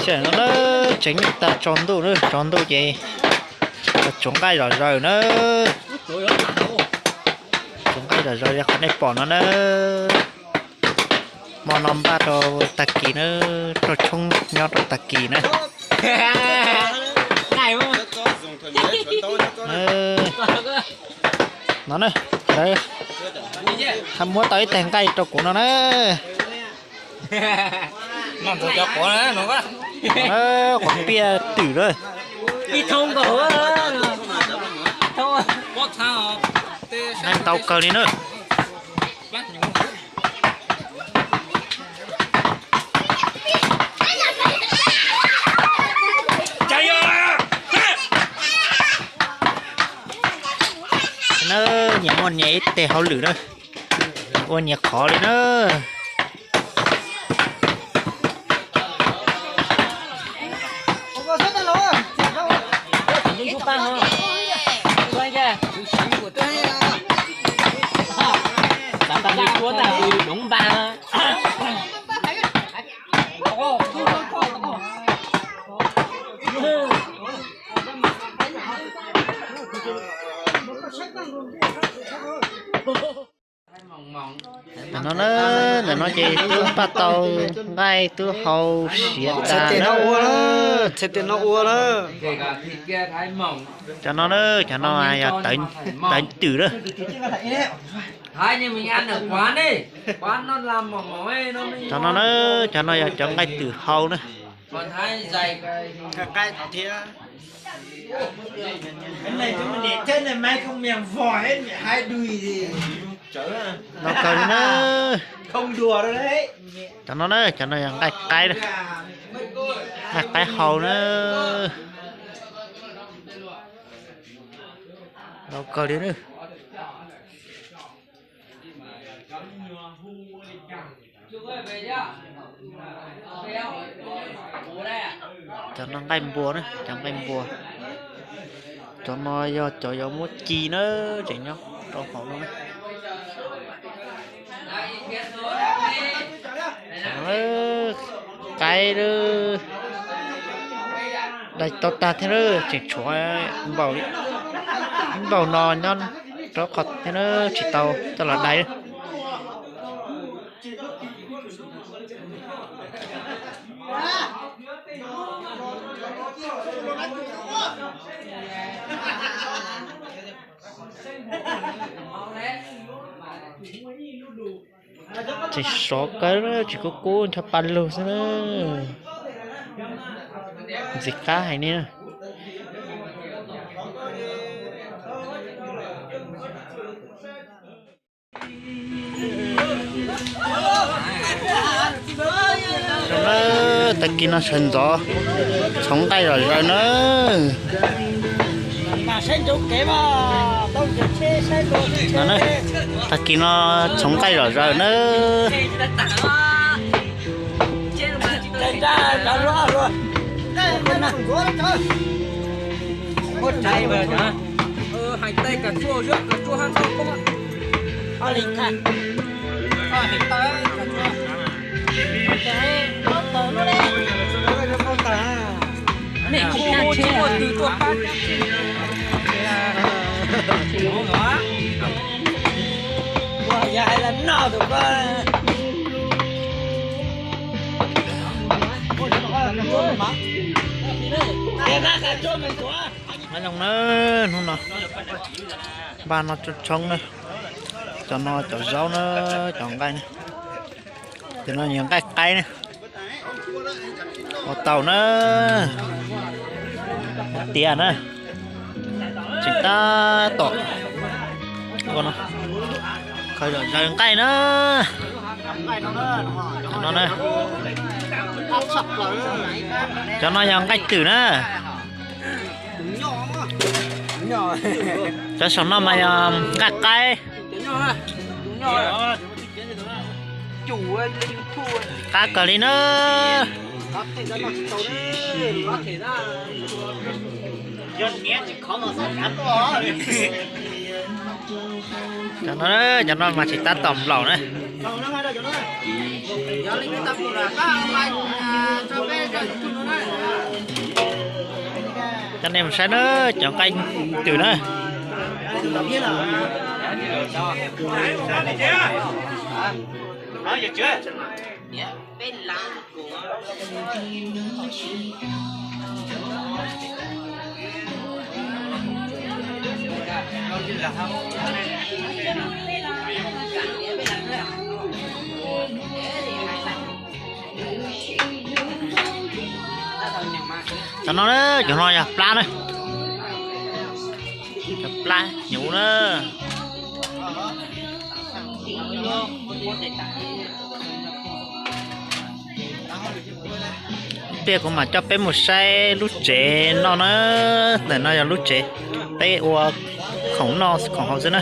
Tam no na, tsev neeg tag tsaus ntuj na, tsaus ntuj ces tsuav nqaij zom zaws na. Tsuav nqaij zom zaws li qhov nej pom no na. Hmo no npaj rau tag kis na, rau tshoob nyob rau tag kis na. No na, lawv muab tau ib tag nqaij rau kuv no na. Quav piaj twm na. Nqaij ntau kawg li na. Na, nyias muaj nyias ib teg hauj lwm na, ua nyias qhov li na. Tam no na, ntawm no ces twb npaj tau nqaij twb hau siav tas na. Cov no na, cov no yog tawv twm na. Cov no na, cov no yog cov nqaij twm hau na. Ntau kawg li na. Cov no na, cov no yog nqaij qaib, nqaij qaib hau na. Ntau kawg li na. Cov no nqaij npua na, cov nqaij npua. Cov no yog cov yuav muab ci na, tseem nyob rau hauv no na. Qaib lawm, dai tau tag thiab na, tseem tshuav npaum, npaum no nyob rau qhov thiab na, tsis tau coj los dai. Tseem sov kawg, tseem kub kub ncho pa lug xwb na. Ntxim qab heev li na. Tag kis no sawv ntxov txhoov nqaij zom zaws na. Tag kis no txhoov nqaij zom zaws na. Nyob zoo na, hnub no npaj no tshoob na, cov no cov zaub na, cov nqaij na, cov no yog nqaij qaib na, ua tau na, tiav na, tseem tab tom ua no, khaws zom zaws nqaij na. Cov no yog nqaij twm na. Cov saum no mas yog nqaij qaib. Qab kawg li na. Cov no, cov no mas tsis tab tom nplaum na. Coj nej mus saib na, cov nqaij twm na. Cov no na, cov no yog plab na. Cov plab hnyuv na. Tiag kuv mam coj peb mus saib lub tsev no na. Ntawm no yog lub tsev peb ua khoom noj khoom haus xwb na.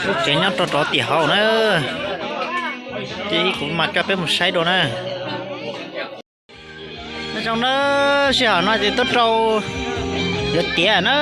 Lub tsev nyob rau rov tiam hauv na. Ces kuv mam coj peb mus saib dua na. Nyob zoo na, sij hawm no ces tuaj rau yuav tiav na.